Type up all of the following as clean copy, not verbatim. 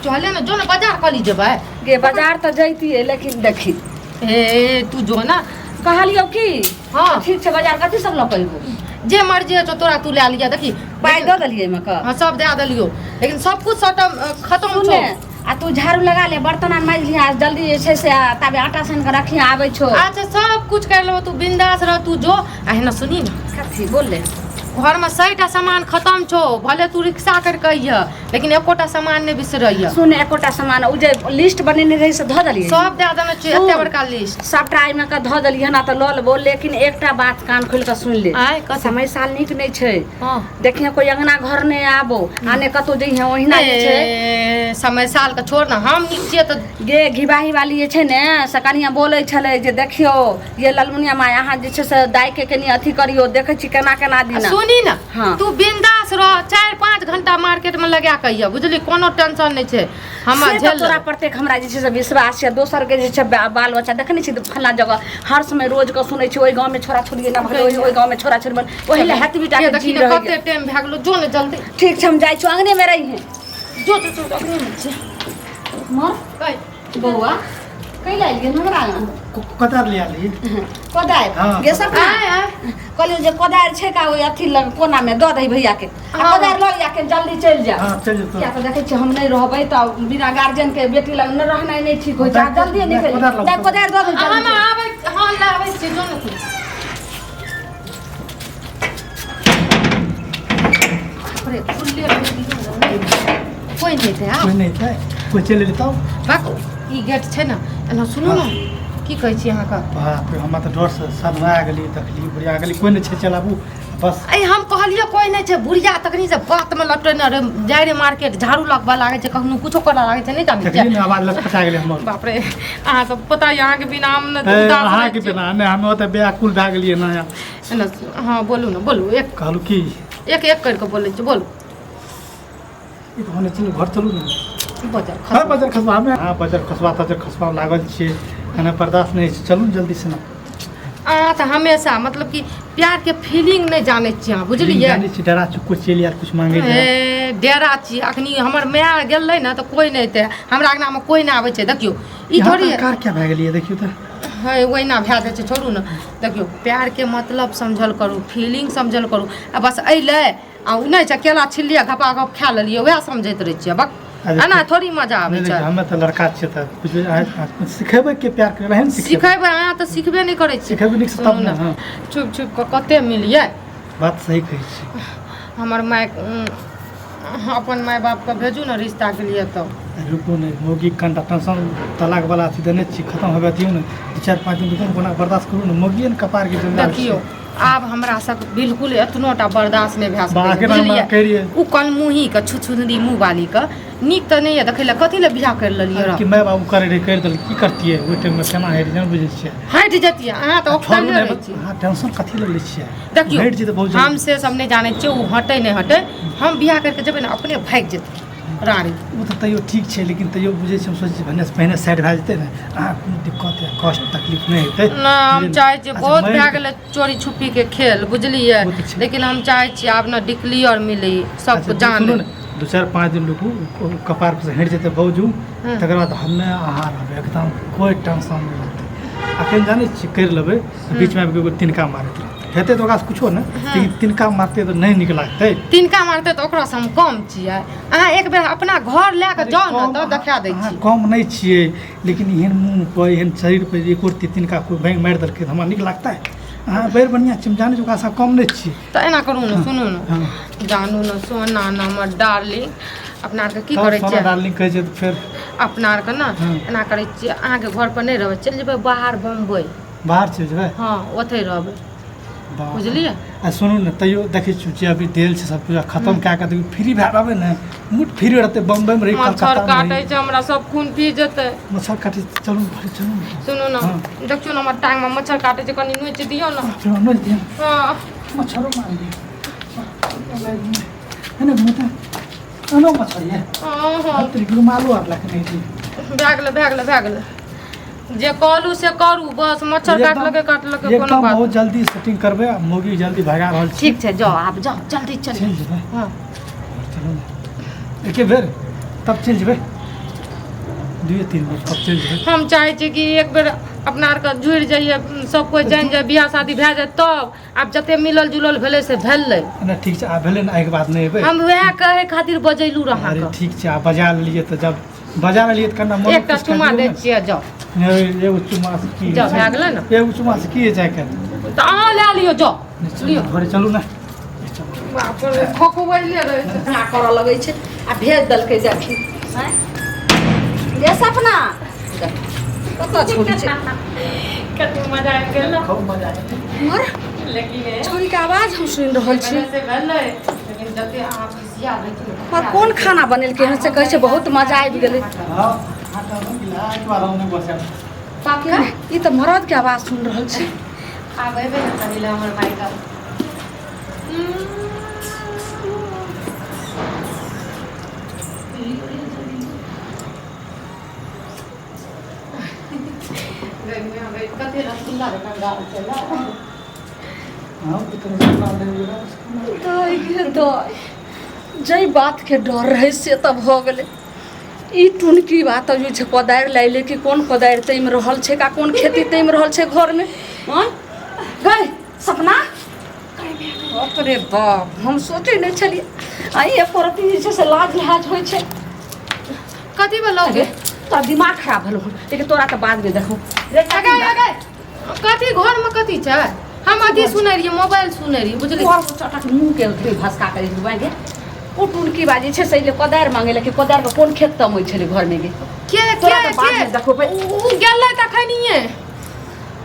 छियौ, हले ने जो ने बाजार कली जेबै। गे बाजार तऽ जैतियै, लेकिन देखी। ए तू जो ना। कहलियौ की? हाँ। ठीक छै, बाजार कथी सब लऽ कऽ अयबो? जे मर्जी होइ छौ तोरा, तू लए लिअ। देखी, पाइ दऽ देलियै एहिमे कऽ? हाँ, सब दए देलियौ, लेकिन सब कुछ सबटा खतम छौ। सुने, आ तू झाड़ू लगा ले, बर्तन आर माजि लिहे, आ जल्दी जे छै से आ ताबे आटा सानि कऽ रखिहे, आबै छौ। अच्छा, सब कुछ कर लेबो, तू बिंदास रह, तू जो। आ हेना सुनी ने। कथी बोल ले। घरमे 100 टा सामान खतम छौ, भले तू रिक्शा करि कऽ अइह, लेकिन एकोटा सामान नहि बिसरैह। सुन, एकोटा सामान ओ जे लिस्ट बनेने रही से धऽ देलियै? सब दए देने छियै, एते बड़का लिस्ट। सबटा एहिमे के धऽ देलियै हन, तऽ लऽ लेबो, लेकिन एकटा बात कान खोलि कऽ सुनि ले। आँय, कथी? समय साल नीक नहि छै। हँ। देखिहे, कोई अंगना घर नहि आबो आ नहि कतौ जइहे, ओहिना जे छै। ए, समय साल के छोड़ ने, हम नीक छियै तऽ। गे घिबाही वाली जे छै ने, से कनिया बोलै छलै जे देखियौ ये ललमुनिया माय, अहाँ जे छै से दाइके कनि अथी करियौ, देखै छी केना केना आ दिना। सुनी ने। हाँ। तू बिंदास रह, 4-5 घंटा मार्केट में लगा के अइह, बुझली? कोनो टेंशन नहीं छै, हम से तऽ झेल तोरा लेबै। प्रत्येक हमरा जे छै से विश्वास छै। दोसर के जे छै बाल बच्चा देखने छी फल्ला जगह, हर समय रोज के सुनै छी, ओहि गाँव में छोरा छोरी एना भेलै, ओहि ओहि गाँव में छोरा छोरी भेलै, ओहि लए हेतबी टा ये के देखी जी ने रहैए। कते टाइम भए गेलो, जो ने जल्दी। ठीक छै, हम जाइ छी, अंगने में रही जो जो जो, अखने में छै। मर। कहि। बौआ, कैला एलियै हमरा आङ्गन? कतार ले आली। कोदारि? हाँ। गे सपना। आय आय। कहलियौ जे कोदारि छै का ओहि अथी लग कोना में, दऽ दही भैया के आ हाँ। कोदारि लऽ लिया के जल्दी चलि जा। हाँ, चलि जेतौ। किया तऽ देखै छियै, हम नहि रहबै तऽ बिना गार्जियन के बेटी लग नहि रहनाइ नहि ठीक होइ छै। आ जल्दी निकलि कोदारि लऽ। नहि, कोदारि दऽ दही। हम जल्दी। आबै, हाँ, लाबै छियै, जो ने तू। बाप रे, खुलले रहै दियौ ने, कोइ नहि हेतै आब। कोइ नहि छै, कोइ चलि एलै तब? बाक, ई गेट छै ने एना। सुनू ने, की कहै छी अहाँके? बाप रे, हमरा तऽ डरसँ सदमा गेली। देखली बुढ़िया गेली, कोइ नहि छै, चलाबू बस। ऐ, हम कहलियै कोइ नहि छै। बुढ़िया तखनी से बातमे लपटने रहे जाइ रे मार्केट, झाड़ू लगबऽ लागै छै, कखनो कुछो करऽ लागै छै, नहि जानै देखली छियै। ने, आवाज लटपटा गेलै हमर। बाप रे, अहाँ सब पता यऽ, अहाँके बिना हम ने ए, उदास रहै अहाँके छी। बिना नहि, हम ओतऽ व्याकुल भए गेलियै ने। एना, हँ, बोलू ने, बोलू एक। कहलहुँ की? एक एक करि कऽ बोलै छी, बोलू। ई तऽ होने, चलू घर चलू ने। बजर हाँ। खसबा। बजर खसबा हमे, हाँ, बजर खसबा तजर खसबा लागल छियै, एना बर्दाश्त नहि होइ छै। चलू ने जल्दी से ने। अहाँ तऽ हमेशा मतलब कि प्यारके फीलिंग नहि जानै छियै अहाँ, बुझलियै? जानै छी, डरा छी, कोइ चलि आयल कुछ मांगे जाय। ए, डेरा छी। अखनी हमर माय गेलै ने तऽ कोइ नहि एतै हमरा अङ्गनामे, कोइ नहि आबै छै। देखियौ, ई यहाँ थोड़ी पर कार क्या भए गेलियै, देखियौ तऽ। है, ओहिना भए जाइ छै, छोड़ू ने। देखियौ, प्यारके मतलब समझल करू, फीलिंग समझल करू, आ बस अयलै आ ओ नहि छै, केला छिललियै, घपा घप खा लेलियै, वएह समझैत रहै छियै। बक, अरे एना थोड़ी मजा आबै नहि छै। देखियौ, हमे तऽ लड़का छियै तऽ बुझबै, अहाँ सिखेबै के प्यार करे रहै ने, सिखेबै। सिखेबै? अहाँ तऽ सिखबे नहि करै छी। सिखेबै नीकसँ तब सुनू ने। हँ। छुपि छुपि कऽ कते मिलियै। बात सही कहै छी। हमर माय, अपन माय बापके भेजू ने रिश्ताके लिए तऽ। रुकू ने, मौगी कनिटा टेंशन, तलाक वाला अथी देने छी, खतम होबे दियौ ने। 2-4-5 दिन रुकू ने, कोना बर्दाश्त करू ने, मौगिए ने कपारके जंजाल छै। देखियौ, आब हमरा सब बिल्कुल एतनो टा बर्दाश्त नहि भए सकै बाके छै, बुझलियै? कहि रहियै। ओ कनमुही के छुछुंदरी मुँह वाली के नीक तऽ नहि यऽ देखै लए, कथी लए बियाह करि लेलियै रह? कि माय बाबू करे रहै, करि देलकै, की करतियै ओहि टाइममे, केना होइ रहै, बुझै छियै। हटि जतियै अहाँ तऽ। छोड़ू ओकताले ने। रहै छी। अहाँ टेंशन कथी लए लै छियै? देखियौ, हटि जेतै बहुत हम जल्दी। से सब नहि जानै छियै, ओ हटै नहि हटै, हम बियाह करिके जेबै ने, अपने भागि जेतै रानी। ओ तऽ तैयो ठीक छै, लेकिन तैयो बुझै छियै, हम सोचै छियै भने पहिने साइड भए जेतै ने, अहाँ कोनो दिक्कत या कष्ट तकलीफ नहि हेतै। ना, हम बुझलियै ने? चाहै छियै अच्छा, बहुत मानि भए गेलै चोरी छुपीके खेल, बुझलियै? ओ तऽ छै। लेकिन हम चाहै छियै आब ने डिक्लियर मिली सबके। अच्छा, जान सुनू ने, 2-4-5 दिन रुकू, ओ कपार पर से हटि जेतै बौजू, हँ। तकर बाद हमे अहाँ रहबै, एकदम कोइ टेंशन नहि रहतै। अखन जानै छियै, करि लेबै, बीचमे आबि कऽ एगो तिनका मारैत रहतै, हेतै तऽ ओकरासँ कुछो नहि, लेकिन तिनका मारतै तऽ नहि नीक लागतै। तिनका मारतै तऽ ओकरासँ हम कम छियै? अहाँ एक बेर अपना घर लए कऽ जाउ ने तऽ देखा दै अहाँ छी। कम नहि छियै, लेकिन एहन मुँह पर, एहन शरीर पर एको रत्ती तिनका कोइ भैंग मारि देलकै तऽ हमरा नीक लागतै? अहाँ बड़ बढ़िआँ छी, हम जानै छी, ओकरासँ कम नहि छियै। तऽ एना करू ने, सुनू ने। हँ। जानू ने, सोना ने, हमर डार्लिंग, अपना आरके की तब करै सोना छियै? डार्लिंग कहै छै तऽ फेर अपना आरके ने हँ। एना करै छियै, अहाँके घर पर नहि रहबै, चलि जेबै बाहर बम्बई। बाहर चलि जेबै? हँ, ओतहि रहबै। बाप। बुझलियै? आ सुनू ने, तैयो देखै छियै जे अभी देल छै सब पूजा खतम कए कऽ देखियौ, फ्री भए रहबै ने, मूड फ्री रहतै, बम्बईमे रही, मच्छर कलकत्तामे काटै रही। छै हमरा, सब खून पी जेतै। मच्छर काटै छै, चलू ने घरे, चलू ने। सुनू ने। हँ। देखियौ ने, हमर टांगमे मच्छर काटै छै, कनि नोचि दियौ ने। बाप रे, नोचि दियौ? हँ। मच्छरो मारि दियौ है ने, घूमते एनो मच्छर ये। हँ हँ। रुमालो आर लए कऽ नहि दियौ। भए गेलै, भए गेलै, भए गेलै, जे कहलू से करू बस। मच्छर काटलकै, काटलकै, कोनो एकदम बात। बहुत जल्दी सेटिंग करबै आ मौगी जल्दी भगा रहल छी। ठीक छै, जाउ आब, जाउ, जल्दी चलू। चलि जेबै। हँ। चलू ने एके बेर, तब चलि जेबै। दुए तीन गो तब चलि जेबै। हम चाहै छियै कि एक बेर अपना आरके जुड़ि जाइए, सब कोइ जानि जाय, बियाह शादी भए जाय, तब आब जते मिलल जुलल भेलै से भेलै। नहि ठीक छै, आब भेलै ने, एहिके बाद नहि एबै। हम वएह कहै खातिर बजैलू रह अरे अहाँके। ठीक छै, आब बजा लेलियै तऽ जब बजा लेलियै तऽ कना मन एकटा चुमा दै छियै, जाउ। एगो चुमा से की जाउ, भए गेलै ने। एगो चुमा से की होइ छै आइकाल्हि? तऽ अहाँ लए लियौ, जाउ लियौ। घरे चलू ने। बाप रे, खोखबैले रहै छै। अपना करऽ लगै छै आ भेज देलकै देखी। आँय गे सपना, कतऽ छोड़ी छै? कते मजा आबि गेल ने। खूब मजा आयल। मर लेकिन छोड़ीके आवाज हम सुनि रहल छी। से भेलै, लेकिन जते अहाँ खिसिया रहै पर कोन खाना बनेलकै हन से कहै छै बहुत मजा आबि गेलै। हाँ, आटा बनि गेलै, एहिके बाद हम नहि बसायब। बाकी ई तऽ मरदके आवाज सुनि रहल छी। आब एबै ने करै लए हमर भाइके। कते रसगुल्ला जकाँ गाल छै ने। हाँ, तऽ रसगुल्ला देबै रसगुल्ला। दाइ गे दाइ, जाहि बातके डर रहै से तऽ भऽ गेलै। ई टुनकी बात जे छै कोदारि लाइले कि कोन कोदारि तामि रहल छै, का कोन खेती तामि रहल छै घरमे। आँय गै सपना, बाप रे बाप, हम सोचै नहि छलियै आ एको रत्ती जे छै से लाज लिहाज होइ छै। कथी भेलौ गे? तोरा दिमाग खराब भेलौ हन, लेकिन तोरा तऽ बादमे देखौ। रे अगे अगे, कथी घरमे कथी छै? हम अथी सुनै रहियै, मोबाइल सुनै रहियै, बुझली? घर चटक मुँहके उठे भसका करि डुबाइ गे। ओ टुनकी बाजी छै से कोदारि मांगे लए कि कोदारि कोन खेत तमै छलै घरमे गे? के तोरा के तऽ बादमे के देखो। उ गेलै तखनिये।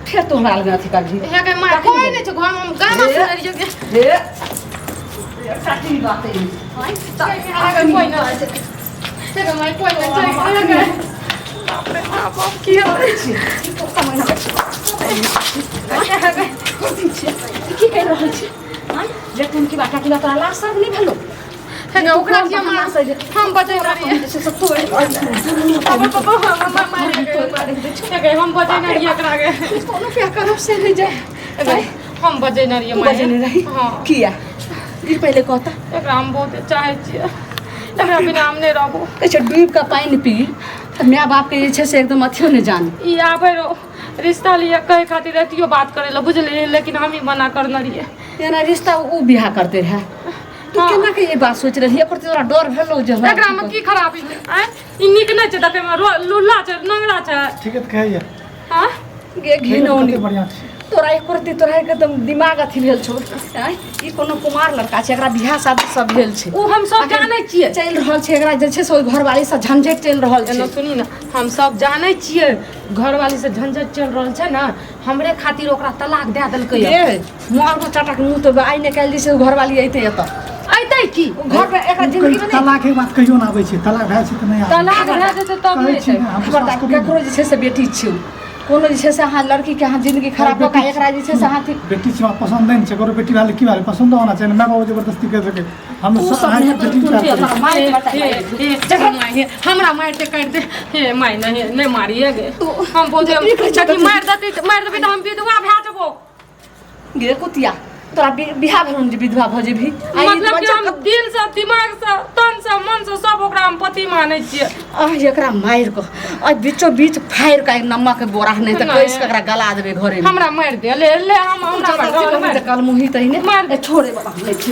फेर तू हमरा लग अथी करबही? हे गे माय, कोइ नहि छै घरमे, हम गाना सुनै रहियै गे। हे काटी बात है। कोइ नहि छै हे गे माय, कोइ नहि छै हे गे। बाप रे बाप, बाप की करै छी? की कहि रहल छी जे टुनकी बाटा किला तोरा लाज शर्म नहि भेलो? हे गे, ओकरा किया मार? हम बजै रहियै। हे गे, हम बजै नहि रहियै एकरा गे। कोनो क्या करब से नहि जाय। हे गे, हम बजै नहि रहियै। तू बजेने रही? हाँ। किया, ई पहिले कहता। एकरा हम बहुत चाहै छियै, एकरा बिना हम नहि रहबो। कहै छै डूबि कऽ पानि पी तऽ माय बापके जे छै से एकदम अथियो नहि जानी। ई आबै रहो रिश्ता लिए कहै खातिर, एतियो बात करै लए, बुझलियै? लेकिन हम ही मना करने रहियै। एना रिश्ता ओ बियाह करते रहए तू? हाँ। केना के ई बात सोचि रही? एकर तोरा डर भेलौ जे हमरा एकरामे की खराबी छै? आँय, ई नीक नहि छै देखैमे, लुल्ला छै, नंगरा छै। ठीके तऽ कहैया। आँय गे घिनौनी। कते बढ़िआँ छै। तोरा एको रत्ती तोरा एकदम दिमाग अथी भेल छौ? आँय, ई कोनो कुमार लड़का छै, एकरा बियाह शादी सब भेल छै। ओ हम सब जानै छियै। चलि रहल छै, एकरा जे छै से ओहि घरवाली से झंझटि चलि रहल एना छै। सुनी ने, हम सब जानै छियै घरवाली से झंझट चलि रहल छै ने, हमरे खातिर ओकरा तलाक दए देलकै। गे मारबो चटक मुँह तऽ। आइ ने काल्हि जे छै घरवाली अइतै एतऽ। अयतै की? घर पर एकरा जिंदगी मे तलाक के बात कहियो ना आबै छै, तलाक भए छै तऽ नहि आबै। तलाक भए जेतै तब कहै नहि छी छै। ने, हम खबरदार, विश्वास करू ने। ककरो जे छै से बेटी छियौ, कोनो जे छै से अहाँ लड़कीके अहाँ जिंदगी खराब कऽ कऽ एकरा जे छै से अहाँ अथी बेटी छै, हमरा पसन्द नहि छै। ककरो बेटी भेलै की भेलै, पसन्द होना चाही ने। माय बाबू जबरदस्ती कर सकै? हम तू सब अहाँके नहि बेटी तू प्यार तू करै छी। मारि के बता। हे, हे, हे, माय, हे, हमरा मारिते काटि दे। हे my, नहि नहि मारिए गे। हम बोलते की कहै छै? कि मारि देतै तऽ मारि देबै तऽ हम विधवा भए जेबो। गे कुतिया, तोरा बियाह भेलौ जे विधवा भऽ जेबही? आ ई मतलब कि बच्चा हम दिल से, दिमाग से, तन से, मन से सब ओकरा हम पति मानै छियै। आह, एकरा मारि कऽ आ बीचो बीच फाड़ि कऽ नमक के बोरा नहि तऽ नहि। कसि कऽ एकरा गला देबै घरे मे। हमरा मारि दे, ले ले, हम हमरा मारि दे, मारि दे। कल मुही तहिने मारि दे। ए, छोड़े बाबा, हम नहि छी।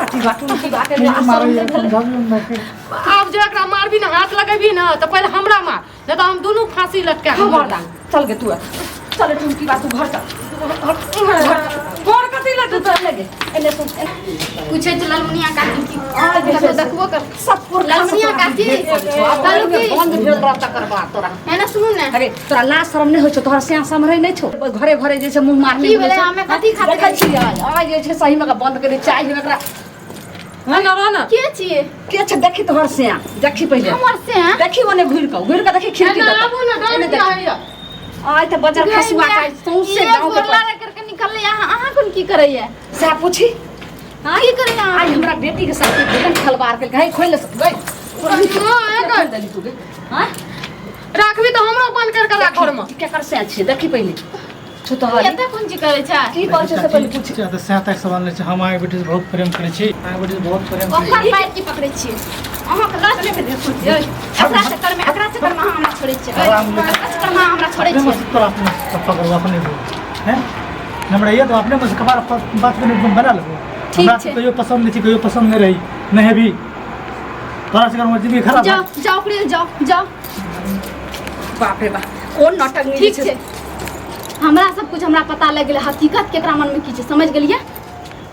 अथी बाटू की बात है, नहीं मारैया, आश्रम नहि भेलै। समझाबियौ ने कि आब जे एकरा मारबी ने, हाथ लगेबी ने, तऽ पहिले हमरा मार, नहि तऽ हम दुनू फांसी लटका के मर खबरदार, चल गे तू, चल टुनकी बात, तू घर चल। घर कथी लए तू चल गे, एने सुन, एने। पूछै छै ललमुनिया काकी की आ जे छै कतौ देखबो कर सब पुरखा से ललमुनिया तोरा काकी, भेंट करै छौ। आब कहलहुँ घरमे की? बन्द भेल रह तकर बाद तोरा। एना सुनू ने। अरे तोरा लाज शरम नहि होइ छौ? तोहर स्याह सम्हरै नहि छौ? घरे घरे जे छै मुँह मारने की भेलै? हमे कथी खातिर देखै छी आइ आइ जे छै सहीमे के बन्द करै चाय हम एकरा। ना रह ना। के छियै? के छै? देखी तोहर स्याह, देखी पहिले। हमर से हैं? देखी ओने घुरि कऽ, घुरि कऽ देखी खिड़की एना दऽ कऽ। आबू ने, डर एने किया देखी। होइया? आइ तऽ बजर खसुआ का सौंसे ये गाँव के गोरला करके निकलले, अहाँ अहाँ कोन की करैया? सएह पूछी। हाँ, की करैया अहाँ? आइ हमरा बेटी के साथ केहन खलबार केलकै है, खोलि ले गई। हाँ, खोलि देली तू गे? हाँ राखबी तऽ हमरो बंद कर के राख घरमे। केकर सएह छियै? देखी पहिले छुतहरी। एतऽ कोन चीज करै छै? की कहै छै से पहिले पूछ। तऽ सएह तक सवाल नहि छै। हम अहाँके बेटीसँ बहुत प्रेम करै छी, अहाँके बेटीसँ बहुत प्रेम करै छी। ओकर पैर की पकड़ै छियै? अहाँके लाज नहि भेल सोचियै एकरा चक्करमे, एकरा चक्करमे अहाँ हमरा छोड़ै छियै, एकरा चक्करमे अहाँ हमरा छोड़ै अपने छियै। मस्त तोरा अपने पकड़ो अपने बोल हैं हमरा ये तो अपने मस्त कबार बात के बना लेबो। ठीक हमरा छै। तो कहियो पसंद नहीं छी, कहियो पसंद नहीं रही नहीं भी तोरा से हमर जिंदगी खराब। जाओ जाओ ओकरे, जाओ जाओ। बाप रे बाप, कोन नाटक ठीक छै, हमरा सब कुछ हमरा पता लागि गेलै, हकीकत केकरा मनमे की छै समझ गेलियै।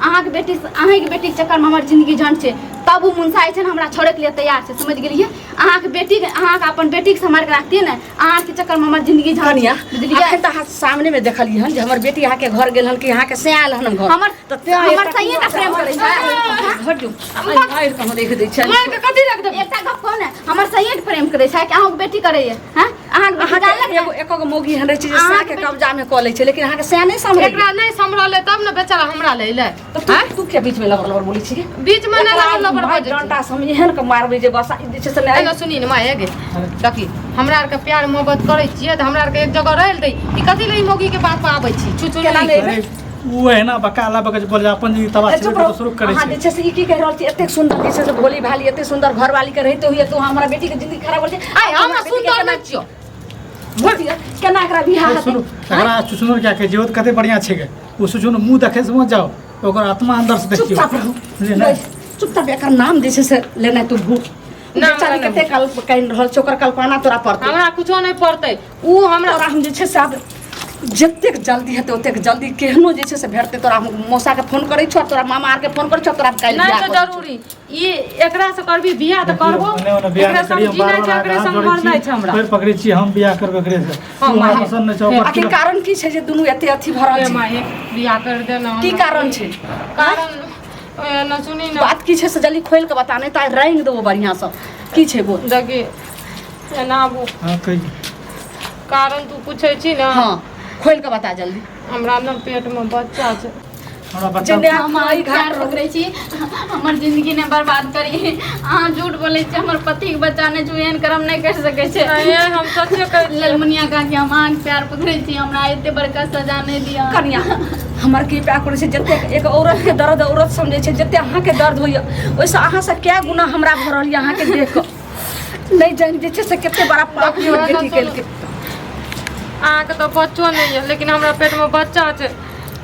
अहाँके बेटी, अहाँके बेटीके चक्करमे हमर जिंदगी झंड छै, तब ओ मुनसा जे छै ने हमरा छोड़ैके लिए तैयार छै, समझ गेलियै। अहाँके बेटीके, अहाँके अपन बेटीके सम्हारि कऽ राखतियै ने, अहाँके चक्करमे हमर जिंदगी झंड कनिया छै, बुझलियै। अखन तऽ अहाँ सामने मे देखलियै हन जे हमर बेटी अहाँके घर गेल हन कि अहाँके से आयल हन घर। हमर तऽ तें हमर एकटा सहिए तऽ प्रेम करै छै। हटू, मारि कऽ हम देख दै छियै। मारि कऽ कथी रख देबै? एकटा गप कहू ने, हमर सहिए प्रेम करै छै कि अहाँके बेटी करैए? हँ, अहाँके बेटी अहाँके जानलक ने? एगो एको गो मौगी एहन रहै छै जे अहाँके सएह के कब्जा मे कऽ लै छै, लेकिन अहाँके सएह नहि सम्हरै। एकरा नहि सम्हरलै तब ने बेचारा हमरा ले अयलै। तऽ तू तू किया बीच मे लबर लबर बोलै छी? बीच मे नहि लबर लबर मारि बजै छी। डंटा से हम एहन के मारबै जे बस जे छै से नहि। एना सुनी ने माय गे, देखी हमरा आरके प्यार मोहब्बत करै छियै तऽ हमरा आरके एक जगह रहल दै, ई कथी ले ई मौगी के बात पर आबै छी छू छू? केना नहि नहि एबै? ओ एहिना बकाला बकच बोल अपन जिंदगी तबाह ए, चुप छै रहो। शुरू करै अहाँ छै। जे छै से ई की कहि रहल छी? एतेक सुन्दर जे छै से भोली भाली, एतेक सुन्दर घरवाली के रहिते हुए तू हमरा बेटी के जिंदगी खराब कर छै। आइ हमरा सुन्दर नहि छियौ। केना एकरा बियाह हेतै? सुनू, एकरा सुनू, क्या कहै छै ओ तऽ कते बढ़िआँ छै गे। ओ सुनू, मुँह देखै से मत जाओ, ओकर आत्मा अंदर से देखियौ। चुपचाप रहू। बुझलियै ने? चुपचाप एकर नाम जे छै से लेनाइ तू भूल। नाम बेचारी लेनाइ। कते काल कानि रहल छै, ओकर कल्पना तोरा पड़तै। हमरा कुछो नहि पड़तै उ हमरा। तोरा हम जे छै से आब जतेक जल्दी हेतै ओतेक जल्दी केहनो जे छै से भेटतै, तोरा हम मौसाके फोन करै छौ, तोरा मामा आरके फोन करै छौ, तोरा काल्हि नहि बियाह छै करै छौ। जरूरी ई एकरा से करबी बियाह तऽ करबो। ओने ओने बियाह एकरा नहि करियै, संग जीनाइ बार छै, बार एकरे हाथ संग जोड़ै मरनाइ छी, छै हमरा। पैर पकड़ै छी, हम बियाह करबै एकरे से। हँ, तू हमरा माय। पसंद नहि छौ ओकर। आखिर कारण की छै जे दुनू एते अथी भऽ रहल हे छै? माय, बियाह कर दे ना की हमरा। कारण छै? कारण न सुनी न। बात की छै से जल्दी खोलि कऽ बता, नहि तऽ आइ रंगि देबो बढ़िआँसँ। की छै बोल। देखी एना आबू। हँ, कहियौ। कारण तू पूछै छी ने? हँ, खोलि कऽ बता जल्दी। हमरा ने पेटमे बच्चा छै। हमरा बच्चा जे नया हम ई अहाँके घाट प्यार पकड़ै छी, हमर जिंदगी नहि बर्बाद करी। अहाँ झूठ बोलै छी, हमर पतिके बच्चा नहि छै, एहन कर्म नहि करि सकै छै। नहीं, हम सच्चे कहै छियै। ललमुनिया काकी, हम अहाँके प्यार पकड़ै छी, हमरा एते बड़का सजा नहि दिअ। कनिया, हमर की प्यार करै छै, जतेक एक औरत के दर्द औरत समझै छै, जते अहाँके दर्द होइए ओहिसँ अहाँसँ कए गुना हमरा भऽ रहल यऽ अहाँके देख कऽ। नहि जानि जे छै से कते बड़ा पाप हमर बेटी केलकै। अहाँके तऽ बच्चो नहि यऽ, लेकिन हमरा पेटमे बच्चा छै।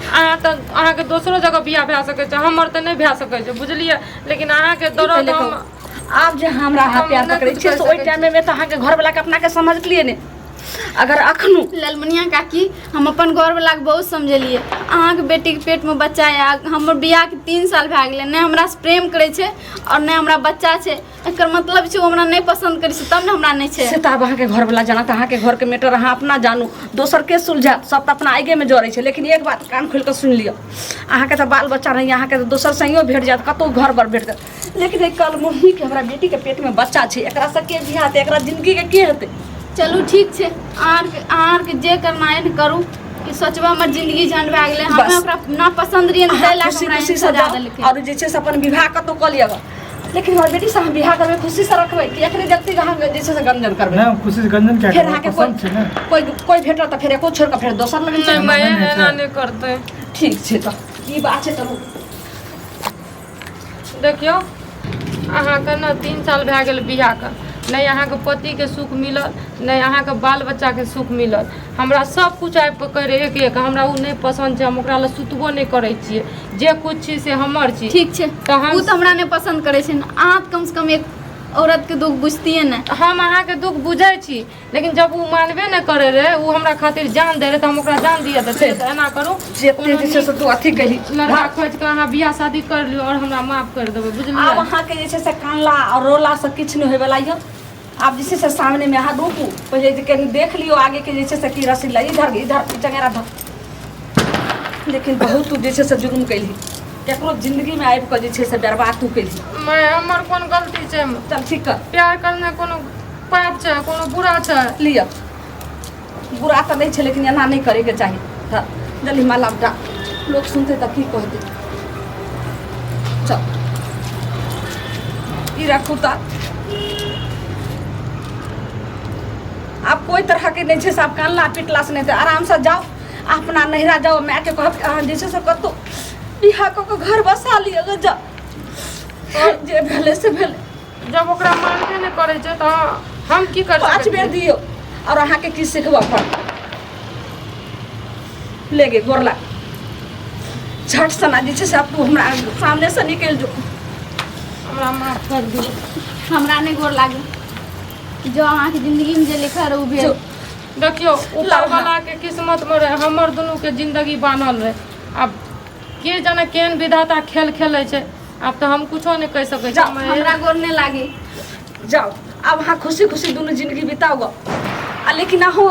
अहाँ तऽ अहाँके दोसरो जगह बियाह भए सकै छै, हमर तऽ नहि भए सकै छै, बुझलियै? लेकिन अहाँके दर्द पहिले हम कहू, आब जे हमरा अहाँ हम प्यार नहि पकड़ै किछु छियै कहि से ओहि सकै टाइममे तऽ अहाँके घरवलाके अपनाके समझलियै ने, अगर अखनो ललमुनिया काकी, हम अपन घरवलाके बहुत समझेलियै, अहाँके बेटीके पेटमे बच्चा यऽ, हमर बियाहके 3 साल भए गेलै, नहि हमरासँ प्रेम करै छै आओर नहि हमरा बच्चा छै। एकर मतलब छै ओ हमरा नहि पसन्द करै छै, तब ने हमरा नहि छै। से तऽ आब अहाँके घरवला जानत, अहाँके घरके मैटर अहाँ अपना जानू, दोसर के सुलझायत? सब तऽ अपना आगिएमे जरै छै। लेकिन एक बात कान खोलि कऽ सुनि लिअ, अहाँके तऽ बाल बच्चा नहि, अहाँके तऽ दोसर संगियो भेट जायत, कतहु घर बर भेट जायत, लेकिन एहि कलमुहीके हमरा बेटीके पेटमे बच्चा छै, एकरासँ के बियाह हेतै? एकरा जिन्दगीके के हेतै? चलू ठीक छै, अहाँके जे करना है ने करू, कि सोचबै हमर जिंदगी झंड भए गेलै। हमे बस। ओकरा ना पसंद रहियै ने, अहाँ ताहि लए कऽ खुशी हमरा खुशी एहन से सजा जाउ देलकै। आओर जे छै से अपन विवाह कतहु कऽ लिअ, लेकिन हमर बेटीसँ अहाँ बियाह करबै, खुशीसँ रखबै कि एखने जते अहाँ जे छै से गंजन करबै? नहि, हम खुशी से गंजन क्या फेर करबै? अहाँके पसंद छै ने। कोइ कोइ भेटत तऽ फेर एको छोड़ि कऽ फेर दोसर लगन नहि चलि माय, नहि एना छै। नहि करतै। ठीक छै, तऽ ई बात छै, चलू। देखियौ, अहाँके ने 3 साल भए गेल बियाहके, नहि अहाँके पतिके सुख मिलल, नहि अहाँके बाल बच्चाके सुख मिलल। हमरा सब किछु आबि कऽ कहै रहै एक एक, हमरा ओ नहि पसन्द छै, हम ओकरा लए सुतबो नहि करै छियै, जे किछु छी से हमर छी। ठीक छै। तऽ हम ओ तऽ हमरा नहि पसन्द करै छै ने, अहाँ तऽ कमसँ कम एक औरतके दुख बुझतियै ने। हम अहाँके दुख बुझै छी, लेकिन जब ओ मानबे नहि करै रहै, ओ हमरा खातिर जान दै रहै, तऽ हम ओकरा जान दिअ तऽ छै। तऽ एना करू, जते जे छै से तू अथी कही, लड़का खोजि कऽ अहाँ बियाह शादी कर लियौ आओर हमरा माफ करि देबै, आब बुझलियै? अहाँके जे छै से कानला आओर रोलासँ किछु नहि होइवला यऽ। आब जे छै से सामनेमे अहाँ रुकू पहिले, जे कनि देख लियौ आगेके जे छै से की रसीला। इधर इधर ई चंगेरा धर। लेकिन बहुत तू जे छै से जुर्म केलही, केकरो जिंदगीमे आबि कऽ जे छै से बर्बाद तू केलही। मैं हमर कोन गलती छै? चल ठीक कर। प्यार करने कोनो पाप छै? कोनो बुरा छै? लिअ, बुरा तऽ नहि छै, लेकिन एना नहि करैके चाही। तऽ जल्दी माला उठा, लोक सुनतै तऽ की कहतै? चल, ई राखू। तऽ आब कोइ तरहके नहि छै से आब कानला पिटलासँ नहि, तऽ आरामसँ जाउ, अपना नैहरा जाउ, मायके कहब अहाँ जे छै से कतहु बियाह कऽ कऽ घर बसा लिअ गे। जाउ, जे भेलै से भेलै। जब ओकरा मानबे नहि करै छै तऽ हम की कर पाँच सकै बेर छियै? दियौ और अहाँके की सिखबऽ पड़त ले गे गोरला झट सना जे छै से आब तू हमरा सामने से निकलि जो। हमरा माफ कर दियौ। हमरा नहि गोर लागे, जो अहाँके जिंदगीमे जे लिखल रहै ओ भेल। जो। देखियौ, ऊपर वाला के किस्मत में रहे, हमर दुनू के जिंदगी बान्हल रहे। आब के जाने केहन विधाता खेल खेलै छै, आब तऽ हम कुछो नहि कहि सकै छी। जाउ, हमरा गोर नहि लागे। जाओ, आब अहाँ खुशी खुशी दुनू जिंदगी बिताओ गो। आ लेकिन अहूँ